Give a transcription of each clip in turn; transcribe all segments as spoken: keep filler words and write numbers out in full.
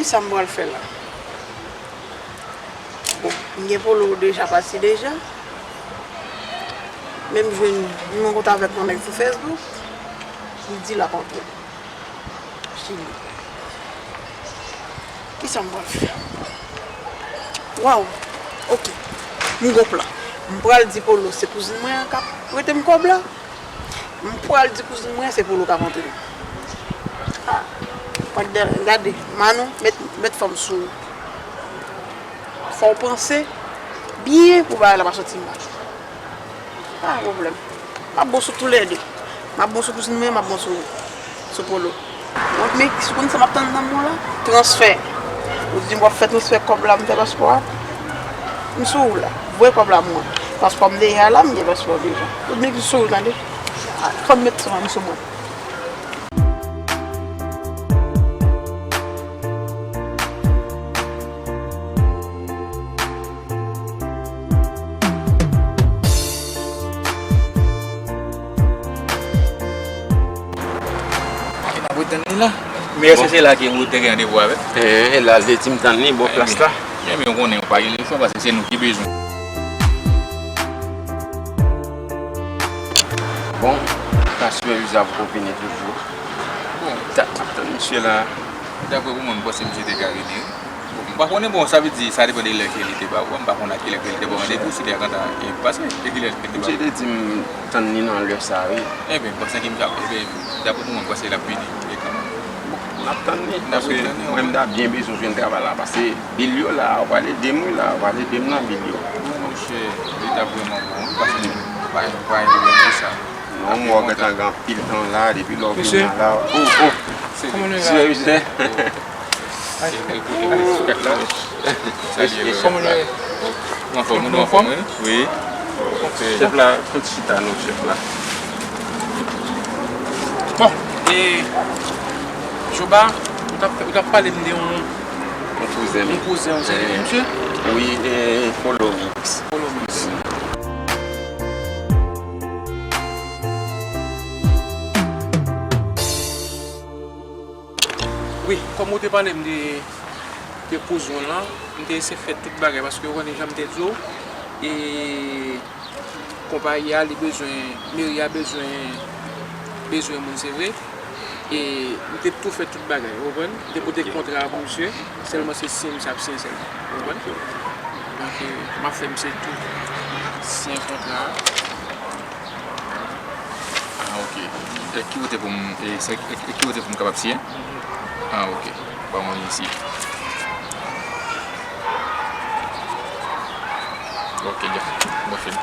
Sa m pral fè la? Bon, m gen Polo deja pati deja. Men m jwenn, m rankontre avèk yon nèg sou Facebook. Li di l ap antre Chili. Kisa m pral fè? Waw! Oke. M gon plan. M pral di Polo se kouzin mwen an k ap prete m kòb la. M pral di kouzin mwen se Polo k ap antre m. Ah, gade, Manou, met, met fòm sou ou. Fò w panse byen pou bagay la pa soti mal. Pa gen pwoblèm. M ap bon sou toulède. M ap bon sou kouzin mwen, m ap bon sou, sou Polo. Donk, men, si w konn sa m ap tann nan men w la, transfè. Ou di m w ap fè transfè kòb la, m fè paspò a. M sou ou la. Voye kòb la mwen. Paspò m deja la, m gen paspò deja. Ou di m sou ou, tande. Fò m met sa m sou mwen. N ap ret tann li la. Men èske se la ke ou te gen randevou avè l? Enhen, e la l te di m tann li bò plas la. Ebyen, ou konnen ou pa gen lechwa paske se nou ki bezwen. Bon, ta sipèvize ap konvini toujou. Bon, ta, ap tann misye la. Daprè pou mwen, m panse misye te ka vini, wi. Bon, m pa konnen, bon, sa vle di, sa depann de lè ke li te ba ou a. M pa konnen a kilè ke li te ba w randevou, si te a gentan, e, pase, e kilè ke li te ba ou. Misye te di m tann li nan lè sa, wi. Ebyen, m panse ke m ka, ebyen, daprè pou mwen, m panse l ap vini, e kanmenm. Bon, n ap tann li, paske mwen, m ta byen bezwen jwenn travay la, paske bil yo la, ou pral ede m, wi, la, ou pral ede m nan bil yo. Bon, monchè, li t ap vrèman bon, wi, paske m pa, m pa gen pwoblèm pou sa. Non, m wè w gentan gen anpil tan la, depi lè w vin la, la. Oh, oh. Kòman nou ye la? Misye, misye. Kòman nou ye? Ou anfòm, ou anfòm, wi. Wi. Chèf la, fè ti chita non, chèf la. Bon, e, Joba, ou t ap, ou t ap pale m de yon, yon kouzen, yon kouzen, yon seri de misye? Wi, e, Polo Mix. Polo Mix. Wi, kòm ou te pale m de, de kouzen w lan, m te eseye fè tout bagay, paske ou konnen jan m te di w, e konpayi a, li bezwen, meri a bezwen, bezwen moun, se vre. E m te tou fè tout bagay, ou konprann? M te pote kontra a pou misye, sèlman se siyen misye ap siyen sèlman, ou konprann? Donk, e, m ap fè misye tou siyen kontra a. Ah, ok. E ki kote pou m, e, se, e, e ki kote pou m kapab siyen? Ah, ok. Ban mwen isi. Ok, dja. Mwen fini.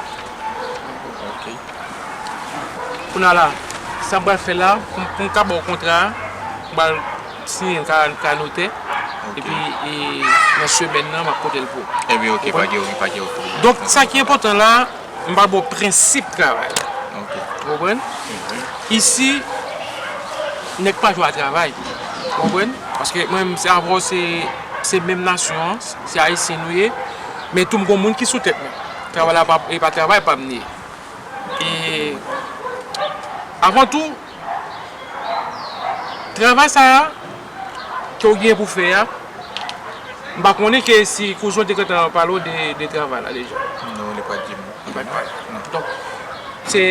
Ok. Kounye a la, sa m pral fè la, pou m, pou m ka ba w kontra a, m pral siyen l ka, ka notè. Ok. Epi, e, nan semèn nan, m ap pote l pou ou. Ebyen, ok, pa gen, pa gen, ok. Donk, sa ki enpòtan la, m pral ba w prensip travay la. Ok. Ou konprann? Mhm. Isi, nèg pa jwe a travay. Ou konprann? Paske mwen menm, se avè w, se, se menm nasyon an, se ayisyen nou ye. Men tou, m gon moun ki sou tèt mwen. Travay la pa, e pa travay pa m li ye. E, avan tou, travay sa a ke w gen pou fè a, m pa konnen ke si kouzen w te gentan pale w de, de travay la deja. Non, li pa t di m. Li pa t pale. Non. Donk, se,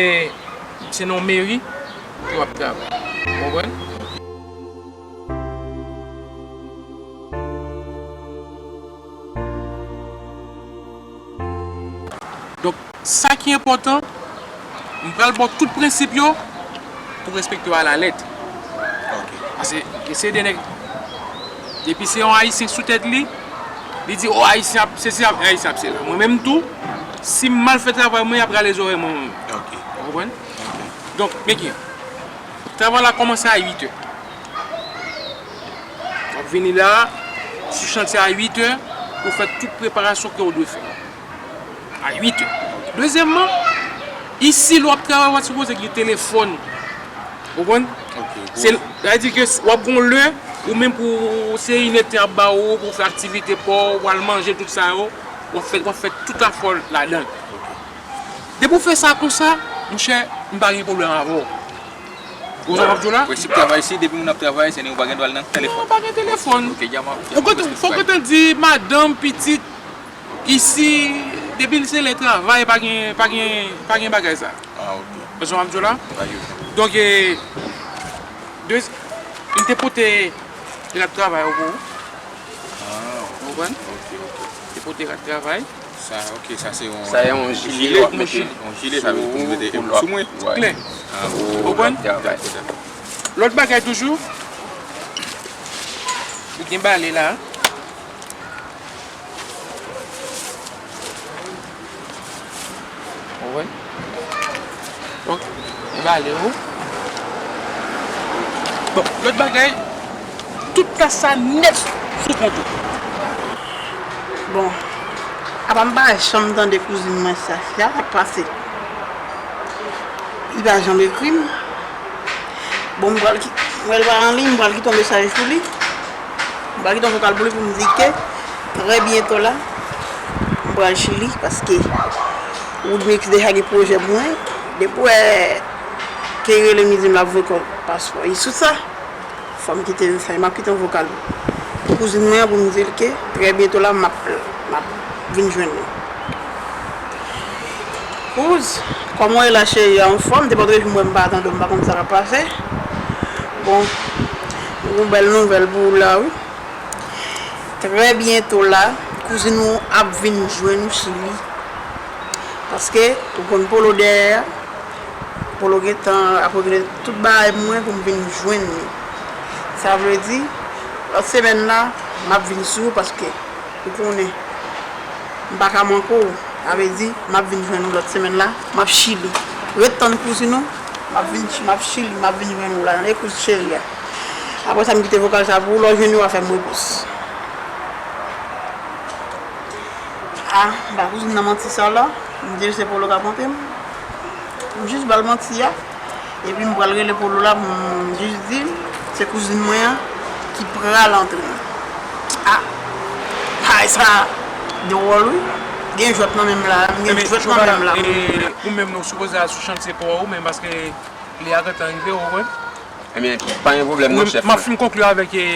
se nan meri ke w ap travay. Ou konprann? Donk, sa ki enpòtan, m pral ba w tout prensip yo pou w respekte yo alalèt. Ok. Paske, se de nèg, depi se yon ayisyen sou tèt li, li di, o, ayisyen ap sesi, ayisyen ap sela. Mwen menm tou, si m mal fè travay mwen, y ap rale zòrèy mwen, mwen menm. Ok. Ou konprann? Ok. Donk, men ki, travay la kòmanse a uit è. W ap vini la, sou chantye a uit è, pou fè tout preparasyon ke w dwe fè. A uit è. Dezyèmman, isi, lè w ap travay, w pa sipoze gen telefòn. Ou konprann? Ok. Se, sa vle di ke w ap gen yon lè, ou menm pou se inèdtan y ap ba ou, pou w fè aktivite pa w, pou w al manje, tout sa yo, w ap fè, w ap fè tout afè w ladan l. Ok. Depi w fè sa konsa, monchè, m pa gen pwoblèm avè w. Ou sa w ap di w la? Prensip travay, si depi moun ap travay, se nou pa gen dwa al nan telefòn. Non, pa gen telefòn. Ok, djaman. Ou kontan, fò w kontan di madanm, pitit, isi, depi se lè travay, pa gen, pa gen, pa gen bagay sa. Ah, ok. Ou sa w ap di w la? Donk, e, de, m te pote rad travay ou pou ou. Ah, ou konprann? Ok, ok. Te pote rad travay. Sa, ok, sa se yon, sa se yon jile w ap mete. Yon jile, sa vle di pou mete sou mwen. Klè. Ah, ou konprann? Lòt bagay toujou, ou gen bale la. Ou konprann? Donk, e bale ou. Bon, lòt bagay, tout kas sa nèt sou kont ou. Bon, apa m pa janm tande kouzin mwen sa, sa k ap pase. Li pa janm ekri m. Bon, m pral ki-, m pral pa anliy, m pral kite yon mesaj pou li. M pral kite yon vokal pou li pou m di ke trè byento la, m pral Chili paske Woodmix deja gen pwojè pou mwen. Depi w wè ke rele m, li di m l ap voye kò paspò. E sou sa, fò m kite mesaj, m ap kite yon vokal pou kouzin mwen an pou m di l ke trè byento la, m ap, m ap vin jwenn li. Kouz, kòman w ye la cheri a, anfòm? Depi lòt jou m wè m pa tande w, m pa konn sa k ap pase. Bon, m gen yon bèl nouvèl pou ou la, wi. Trè byento la, kouzin ou ap vin jwenn ou Chili. Paske, ou konn Polo dèyè a, Polo gentan ap regle tout bagay pou mwen pou m vin jwenn li. Sa vle di, lòt semèn la, m ap vin sou ou paske ou konnen, m pa ka manke w. Sa vle di, m ap vin jwenn ou lòt semèn la, m ap Chili. Ret tann kouzin ou, m ap vin, m ap Chili, m ap vin jwenn ou la, tande kouz cheri a. Apre sa, m kite vokal sa pou ou, lè w jwenn li, w a fè m repons. Ah, m ba kouzin nan manti sa la, m di l se Polo k ap monte m. M jis ba l manti a. Epi m pral rele Polo la pou m jis di l se kouzin mwen an ki pral antre. Ah! Bagay sa dwòl wi. Gen jwèt nan men m la, m gen jwèt nan men m la. E, ou menm nou sipoze al sou chantye pa w ou menm paske lè a gentan rive, ou konprann? Ebyen, pa gen pwoblèm non, chèf. M ap fin konkli avèk, e,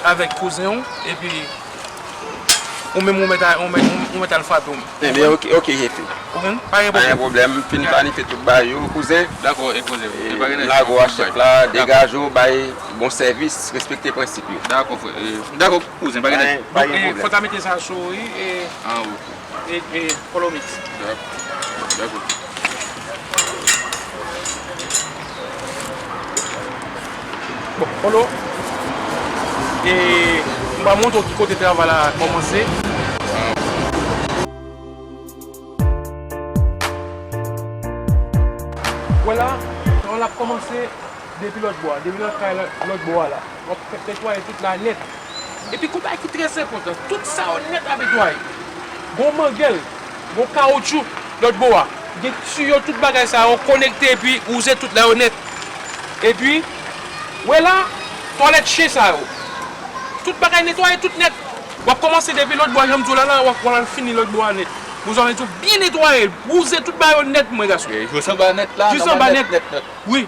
avèk kouzen w, epi ou menm ou mèt a, ou mèt, ou mèt al frape w menm. Ebyen, ok, ok, chèf. Ou konprann? Pa gen pwoblèm. Pa gen pwoblèm, m fin planifye tout bagay yo, kouzen. Dakò, e kouzen. E, m lage w a chèf la, degaje w, bay bon sèvis, respekte prensip yo. Dakò, frè. E, dakò, kouzen, pa gen pwoblèm. Pa gen pwoblèm. Donk, e, fò w ta mete sa sou ou, wi, e, ah, wi. E, e, Polo Mix. Dakò. Dakò. Bon, Polo, e, m va montre w ki kote travay la kòmanse. Vwala, travay la ap kòmanse depi lòt bò a, depi nan kay la, lòt bò a la. W ap fè netwaye tout la nèt. Epi gon bagay ki trè enpòtan, tout sa yo nèt ap netwaye. Gon mangèl, gon kawoutchou lòt bò a. Gen tiyo, tout bagay sa yo konekte epi wouze tout la yo nèt. Epi, wè la, twalèt chen sa yo. Tout bagay netwaye, tout nèt. W ap kòmanse depi lòt bò a, jan m di w la, la, w ap, w ap fini lòt bò a nèt. Ou sa mwen di w byen netwaye, wouze tout bagay yo nèt, mwen gason. E, jis anba nèt la, jis anba nèt, nèt, nèt. Wi.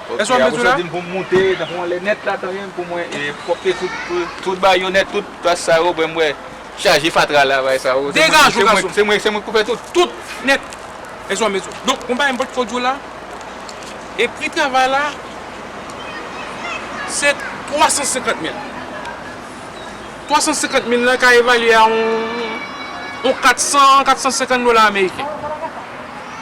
Ok, èske w ap bezwen la? Apre sa, w di m pou m moute, tankou anlè nèt la, tanyen pou mwen, e, pwòpte tout, tout, tout bagay yo nèt, tout tras sa yo, mwen, mwen chaje fatra la, bagay sa yo. Degaje w, gason. Se mwen, se mwen, se mwen ki pou fè tout. Tout nèt. Èske w ap bezwen? Donk, yon bagay m potko di w la, e pri travay la, se twa san senkant mil. Twa san senkant mil la ka evalye a yon, yon kat san, kat san senkant dola ameriken.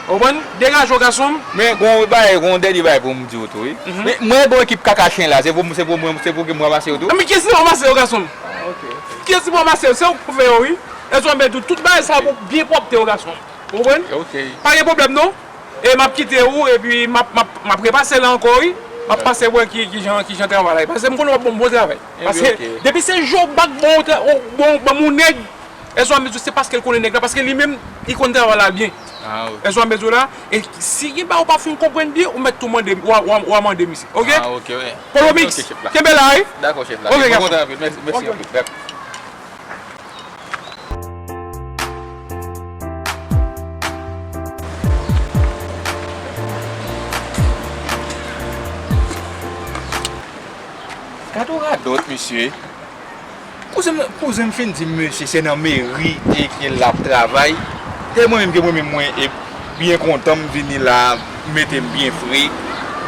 Ou konprann? Degaje w, gason m. Men, gon bagay, gon dènye bagay pou m di w tou, wi. Mhm. Men, mwen, bon, ekip kaka chen la, se pou, se pou mwen, se pou ke m ranmase yo tou? Men kiyès ki ranmase yo, gason m? Ah, ok, ok. Kiyès ki ranmase yo? Se ou k pou fè yo, wi. Èske w ap bezwen? Tout bagay sa pou byen pwòpte yo, gason m. Ou konprann? Ok. Pa gen pwoblèm, non. E m ap kite ou, epi m ap, m ap, m ap repase la ankò, wi. M ap pase wè ki, ki jan, ki jan travay la ye. Paske m konnen w ap ban m bon travay. Paske depi se Joe Bak bon, bon, bon, bon moun nèg, èske w ap bezwen, se paske l konnen nèg la, paske li menm, li konn travay la byen. Ah, wi. Èske w ap bezwen la? E si gen bagay ou pa fin konprann byen, ou mèt tou mande, w a, w a, w a mande misye. Ok? Ah, ok, wi. Polo Mix, kenbe la, wi. Dakò, chèf la. Ok, gason. Mwen kontan anpil. Mèsi, mèsi anpil. Dakò. Gade yon radòt, mesye. Kouzen m, kouzen m fin di m, mesye, se nan meri e ke l ap travay. E mwen menm, ke mwen menm, mwen, e byen kontan m vini la, mete m byen fre,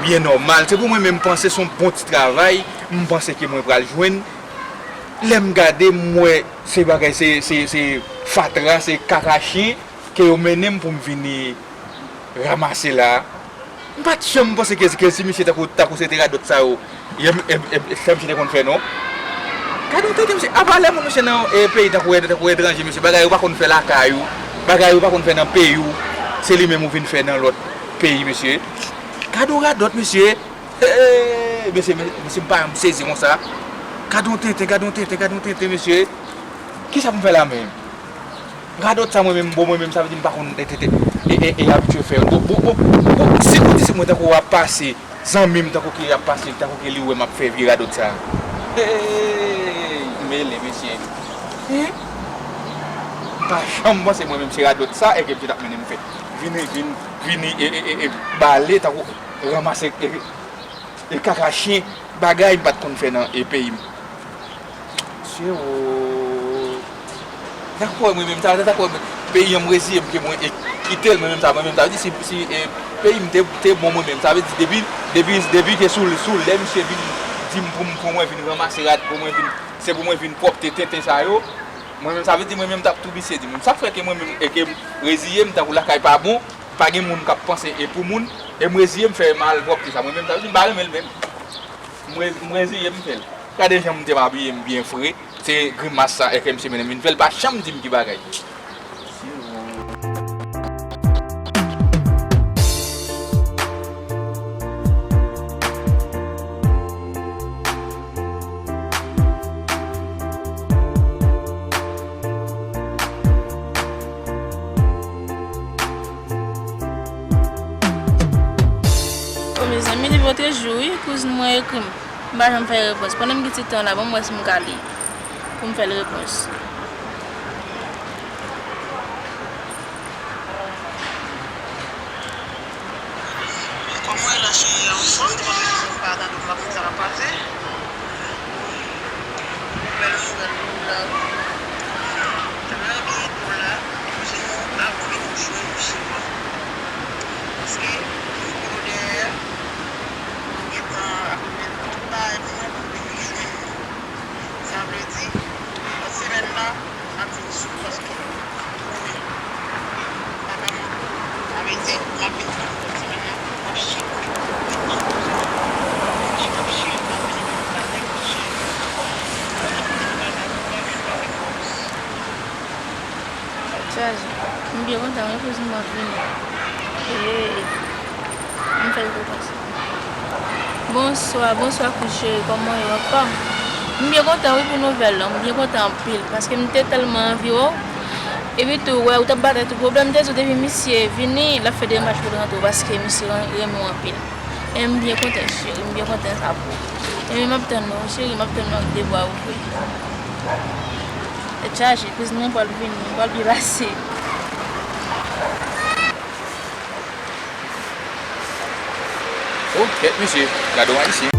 byen nòmal. Se pou mwen menm panse se yon bon ti travay, m panse ke mwen pral jwenn. Lè m gade, m wè se bagay, se, se, se fatra, se kaka chen ke yo mennen m pou m vini ranmase la. M pa t janm panse ke, ke si misye tankou, tankou se te radòt sa yo, e, e, e, sa misye te konn fè non. Gade yon tenten, mesye, apa lè moun, mesye, nan, e, peyi tankou, tankou etranje, mesye, bagay yo pa konn fè lakay ou, bagay yo pa konn fè nan peyi w, se li menm ou vin fè nan lòt peyi, mesye. Gade yon radòt, mesye. Hey, mesye, mesye, m pa janm sezi konsa. Gade yon tenten, gade yon tenten, gade yon tenten, mesye. Kisa pou m fè la menm? Radòt sa mwen menm, bon, mwen menm, sa vle di m pa konn e, e, e, e, e abitye fè. Bon, bon, bon, bon, si pou di se mwen tankou w ap pase, zanmi m tankou ki ap pase, tankou ki li wè m ap fè vye radòt sa. Hey, mele, mesye. Hein? Pa janm panse mwen menm se radòt sa, e ke misye t ap mennen m fè. Vini, vin, vini, e, e, e, e, bale, tankou ranmase, e, e, e kaka chen, bagay m pa t konn fè nan, e, peyi m. Mesye, o. Dakò, mwen menm, sa, dakò, peyi an, m reziye m ke mwen, e, kite l, mwen menm, sa, mwen menm, sa vle di, si, si, e, peyi m te, te bon, mwen menm, sa vle di, depi, depi, depi ke sou, sou lè misye vin di m pou m, pou mwen vin ranmase rad, pou mwen vin, se pou mwen vin pwòpte tenten sa yo, mwen menm, sa vle di, mwen menm, m t ap tou visye di, mwen, sa k fè ke mwen menm, e ke m reziye m, tankou lakay pa bon, pa gen moun k ap panse, e pou moun, e m reziye m fè malpwòpte sa, mwen menm, sa vle di, m pa renmen l menm. M re-, m reziye m fè l. Gade jan m te m abiye m byen fre. Se grimas sa, e ke misye mennen m vin fè l, pa janm di m ki bagay. O mezanmi, depi lòt jou, wi, kouzin mwen ekri m. M pa janm fè repons. Pandan m gen ti tan la, ban m wè si m ka li pou m fè l repons. Kòman w ye la, cheri? Anfòm? Depi yon ti moman m pa tande w, m pa konn sa k ap pase. Bèl nouvèl pou ou la, wi. Sa va byen pou w la. Kouzin ou ap vin jwenn ou souvan. Paske m konnen w dèyè, ou gentan ap mete tout bagay pou mwen pou m vin jwenn ou. Sa vle di, lòt semèn nan, m ap vin sou ou paske m konnen m pa ka manke w. Sa vle di, m ap vin sou ou lòt semèn nan, m ap cheke w. M ap cheke w, m ap vin avèk ou, cheri. Chaje. M byen kontan wi kouzin mwen vini. Hey. M fè l tou konsa. Bonswa, bonswa kouz cheri, kòman w ye, w anfòm? M byen kontan wi pou nouvèl lan, m byen kontan anpil, paske m te tèlman anvi wè w. Epi tou, wè, ou t ap batay tout pwoblèm, m te di w depi misye vini, l ap fè demach pou l rantre w, paske misye ren-, renmen w anpil. E m byen kontan cheri, m byen kontan sa pou ou. Ebyen m ap tann ou wi cheri, m ap tann ou ak de bra ouvri. Tèt chaje, kouzin mwen pral vini, m pral byen pase. O, kèt mesye, gade yon ayisyen.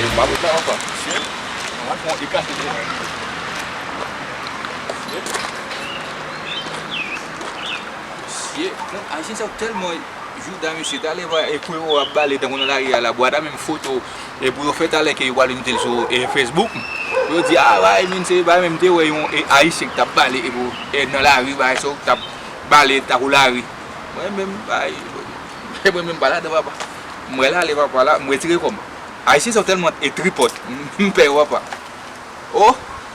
E m ap nan anfòm, mesye. Mwen fè yon ekate pou mwen. Mesye. Mesye, bon, ayisyen sa yo tèlman jouda, mesye. Talè, e kwe yo ap bale tankou nan lari a la, bwada menm foto, e pou yo fè talè ke yo pral mete l sou, e, Facebook. Pou yo di, a, bay, men se, bay, men m te wè yon, e, ayisyen ki t ap bale, e pou, e, nan lari, bay, sa, ki t ap bale tankou lari. Mwen menm, bay, mwen menm pa ladan, papa. M wè l ale, papa, la, m retire kò m. Ayisyen sa yo tèlman, e, tripòt. M pè yo, papa. O,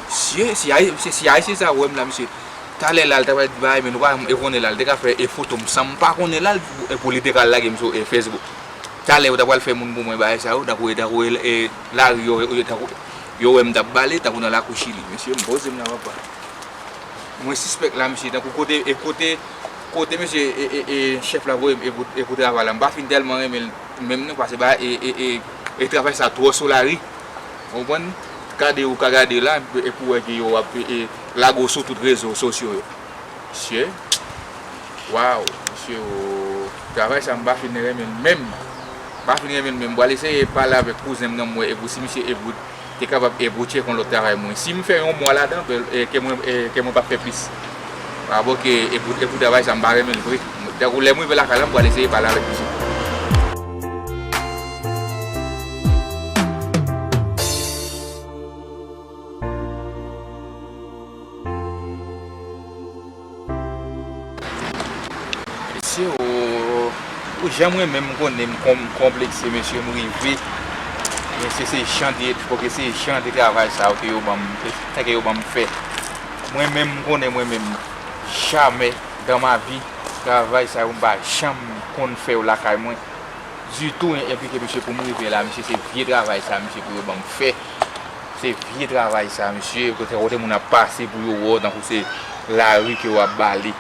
mesye, si Ayi-, mesye, si Ayisyen sa wè m la, mesye, talè la, l ta pral di bagay, men nou pa janm e konnen la, l te ka fè e foto m san m pa konnen la, l, e pou li te ka lage m sou e Facebook. Talè yo ta pral fè moun pou mwen bagay sa yo, tankou, tankou e, e lari yo, yo, tankou, yo wè m t ap bale, tankou nan lakou Chili. Mesye, m poze m la, papa. Mwen sispèk la, mesye, tankou kote, e kote, kote, mesye, e, e, e chèf la voye m, e pou, e pou travay la. M pa fin tèlman renmen l menm non, paske ba, e, e, e, e travay sa twò sou lari. Ou konprann? Gade, ou ka gade la, e pou wè ke yo ap, e, e, lage w sou tout rezo sosyo yo. Mesye. Waw, mesye, o, travay sa m pa fin renmen l menm. M pa fin renmen l menm. M pral eseye pale avèk kouzen m nan, m wè Ebou, si misye Ebou te kapab Ebou tcheke yon lòt travay mwen. Si m fè yon mwa ladan, bèl, e, ke mwen, e, ke mwen p ap fè plis. Parapò ke Ebou, Ebou travay sa m pa renmen l vre. Tankou lè m rive lakay la, m pral eseye pale avèk misye. Mesye, o, pou jan mwen menm m konnen m kon-, m konplekse, mesye, m rive. Mesye, se jan de, paske se jan de travay sa yo ke yo ban m, ke, ke yo ban m fè. Mwen menm, m konnen mwen menm, jamè dan ma vi, travay sa yo, m pa janm konn fè yo lakay mwen. Ditou, en-, enplike misye pou m rive la, mesye, se vye travay sa, mesye, pou yo ban m fè. Se vye travay sa, mesye, kote, kote moun ap pase pou yo wè w, tankou se lari ke w ap bale.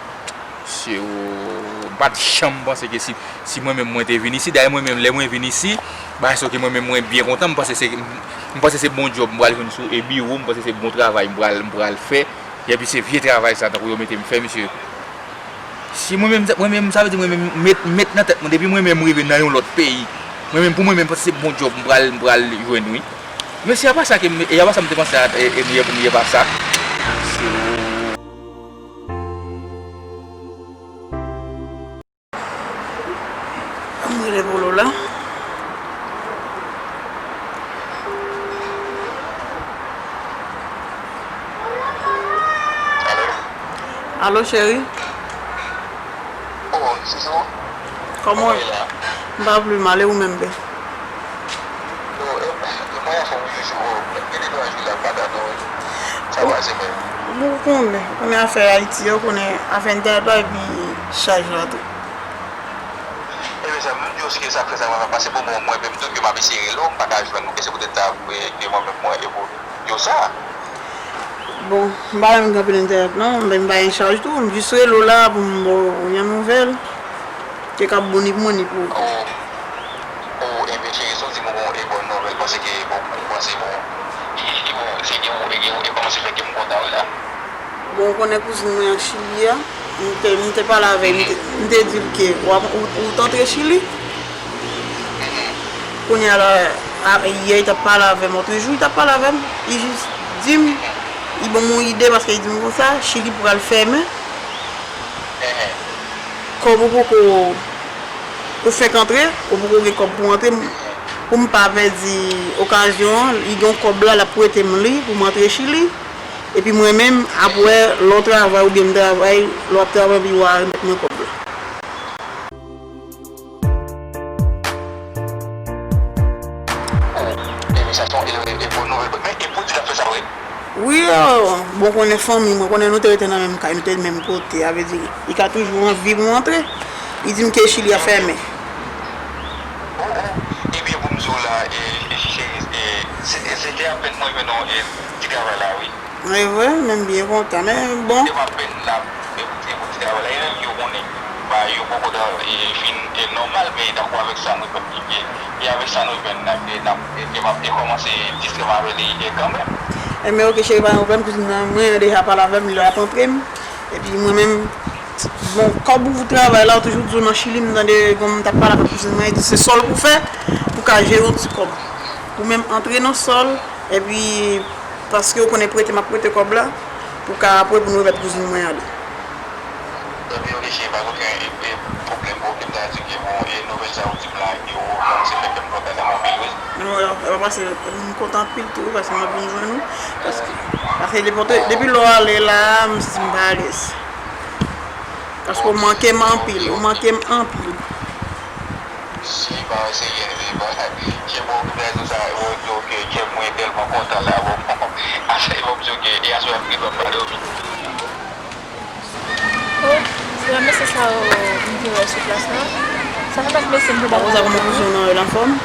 Mesye, o, m pa t janm panse ke si, si mwen menm mwen te vin isi, dayè mwen menm, lè mwen vin isi, bagay sa ke mwen menm mwen byen kontan, m panse se, m panse se bon djòb m pral jwenn sou e biwo, m panse se bon travay m pral, m pral fè, epi se vye travay sa, tankou yo mete m fè, mesye. Si mwen menm, mwen menm, sa vle di mwen menm, met, met nan tèt mwen, depi mwen menm m rive nan yon lòt peyi, mwen menm, pou mwen menm, m panse se bon djòb m pral, m pral jwenn, wi. Men se apa sa ke m, e apa sa m te panse a, e, e, m ye, m ye pa sa. Ann rele pou Lola. Alo? Alo, cheri? Oh, Jojo? Kòman w ye? Kòman w ye la? M pa pli mal, e ou menm, bè? Yo, e, e mwen anfòm wi, Jojo. Gen de twa jou la, m pa tande w. Sa pase menm? Bon, ou konnen, ou konnen afè Ayiti, ou konnen afè entènèt la, epi chaj la tou. E mezanmi, m di w si ke sa k fè sa pa pase pou mwen, mwen menm tou ke m ap eseye rele w, m pa ka jwenn ou, ke se poutèt sa, e, ke mwen menm mwen, e pou di w sa. Bon, m pa menm gen anpil entènèt non, men m pa gen chaj tou, m jis rele w la pou m ba w yon nouvèl. Ke k ap bon ni pou mwen ni pou ou tou. Oh, oh, enben cheri, si w di m yon, e, bon nouvèl, paske, bon, m panse, bon, e, e, bon, se gen yon, e, gen yon, e, kòman se fè ke m kontan wi la. Bon, ou konnen kouzin mwen an Chili a, m te, m te pale avè l, m te, m te di l ke w ap, ou, ou t antre Chili. Kounye a la, a, yè, li t ap pale avè m, otrejou, li t ap pale avè m, li jis di m, li ban m yon ide, paske li di m konsa, Chili pral fèmen. Kòb ou poko, ou fenk antre, ou poko gen kòb pou antre, m, pou m pa pèdi okazyon an, li gen yon kòb la, l ap prete m li, pou m antre Chili. Epi mwen menm, apre, lè w travay oubyen m travay, lè w ap travay, epi w a remèt mwen kòb la. Oh, ebyen sa se yon, e, e, e bon nouvèl. Men, e pou di l ap fè sa vre? Wi, o, bon, konnen fanmi mwen, konnen nou te rete nan menm kay, nou te menm kote, sa vle di, li ka toujou anvi pou m antre. Li di m ke Chili a fèmen. Oh, oh, ebyen, pou m di w la, e, e, cheri, e, se, e, se te apèn mwen jwenn yon, e, ti travay la, wi. E vre, men m byen kontan, men bon. Se pa pèn la, e pou ti, e pou ti travay la, e menm yo konnen, ba, yo poko ta, e, fin, e, nòmal, men tankou avèk sa nou jwenn, e, e avèk sa nou jwenn la, e, n ap, e, e m ap, e kòmanse distrè m avè li, e, kanmenm. Enben, oke, cheri, pa gen pwoblèm, kouzin nan, mwen, deja pale avè m, li ap antre m. Epi mwen menm, bon, kòb ou travay la, ou toujou di w nan Chili, m tande, bon, m t ap pale avèk kouzin mwen, li di se sòl pou fè, pou ka jere yon ti kòb. Pou menm antre nan sòl, epi Paske ou konnen prete m ap prete kòb la, pou ka apre pou nou remèt kouzin mwen ale. Ebyen, oke, cheri, pa gen okenn, e, e, pwoblèm, oke, m ta di ke, bon, e nouvèl sa ou di m la, ke ou kòmanse fè kè m kontan anpil, wi. Non, e pa pase, m kontan anpil tou, wi, paske m ap vin jwenn ou. Paske, paske depi, depi lè w ale la, m santi m pa alèz. Paske ou manke m anpil, ou manke m anpil. Si pa eseye, li pa kenbe w pou rezon sa yo, yo ke kè mwen tèlman kontan la, bon, bon. Aswè, bon, m di w ke, e aswè, m gen dwa pa dòmi. Oh, se pa mesye sa yo m te wè sou plas la? Sa fè pa t mesye m te ba w. Sa kòman kouzin w nan, l anfòm?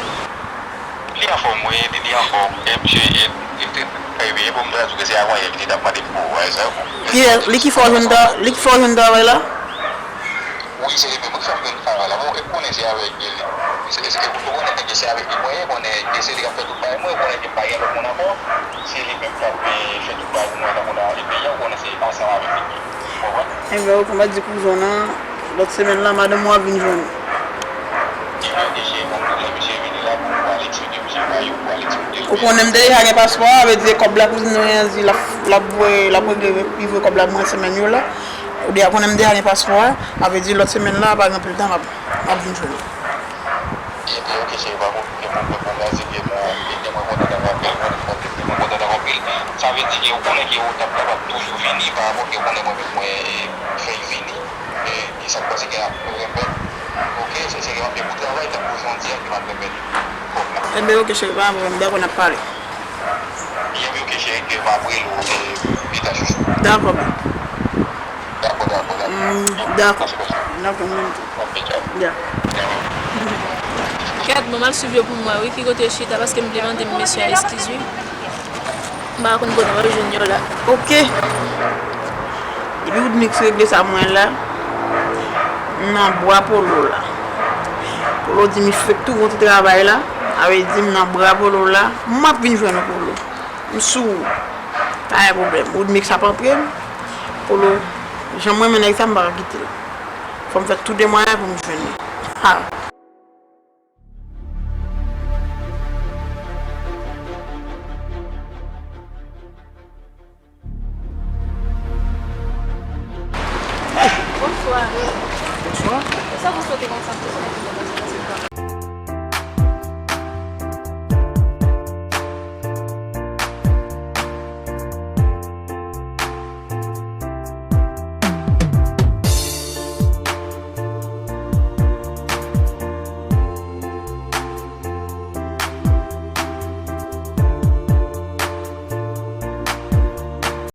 Li anfòm, wi, li, li anfòm. E misye, e, e, e, e, e, bon, m ta di w ke se avan yè ke li t ap mande m pou, wè, sa yo. Kiyès? Li ki fè w jwenn tra-, li ki fè w jwenn travay la? Wi, se li menm wi k fè m jwenn travay la. Bon, e konnen se avèk li. Se, se, ou konnen nèg yo se avèk li mwen ye, konnen se li k ap fè tout bagay mwen, konnen ke m pa gen lòt moun ankò. Se li menm k ap, e, fè tout bagay pou mwen, tankou nan peyi a, ou konnen se ansanm avèk li. Ou konprann? Enben, ou konprann di kouzon nan, Lòt semèn la, madanm ou ap vin jwenn ou. Ou konnen m deja gen paspò a, vle di kòb la kouzin nou Yanzi l ap, l ap voye, l ap regle, li voye kòb la mwen semèn yo la. Ou deja konnen m deja gen paspò a, sa vle di lòt semèn la, pa gen anpil tan, m ap, m ap vin jwenn ou. Ebyen, oke, cheri, pa gen pwoblèm, mwen razi ke mwen, e, mwen kontan d'avoir apèl, mwen kontan d'avoir apèl. Sa vle di ke ou konnen ke ou t ap kapab toujou vini, pa rapò ke ou konnen mwen menm mwen, e, fè l vini. E, e sa k pase ke ap renmen. Oke, se, se gen anpil bout travay, tankou jan w di a, ke m ap renmen. Ebyen, oke, cheri, pa gen pwoblèm, dakò, n ap pale. Ebyen, oke, cheri, ke m ap rele w, e, pita, chouchou. Dakò, boo. Dakò, dakò, dakò. Mm, dakò. Dakò, mwen tou. Ok, ciao. Ya. Kèt, bon, m al swiv yo pou m wè, wi, ki kote yo chita, paske m vle mande mesye a eskiz, wi. M pa konn kote m ap jwenn yo la. Ok. Depi Woodmix regle sa mwen la, m nan bra Polo la. Polo di m li fèk tou gon ti travay la, sa vle di m nan bra Polo la, m ap vin jwenn ou, Polo. M sou ou. Pa gen pwoblèm. Woodmix ap antre m. Polo, jan m renmen nèg sa, m pa ka kite l. Fò m fè tout de mwayen pou m jwenn li. Ha! Bonswa. Bonswa. Sa w soti konsa?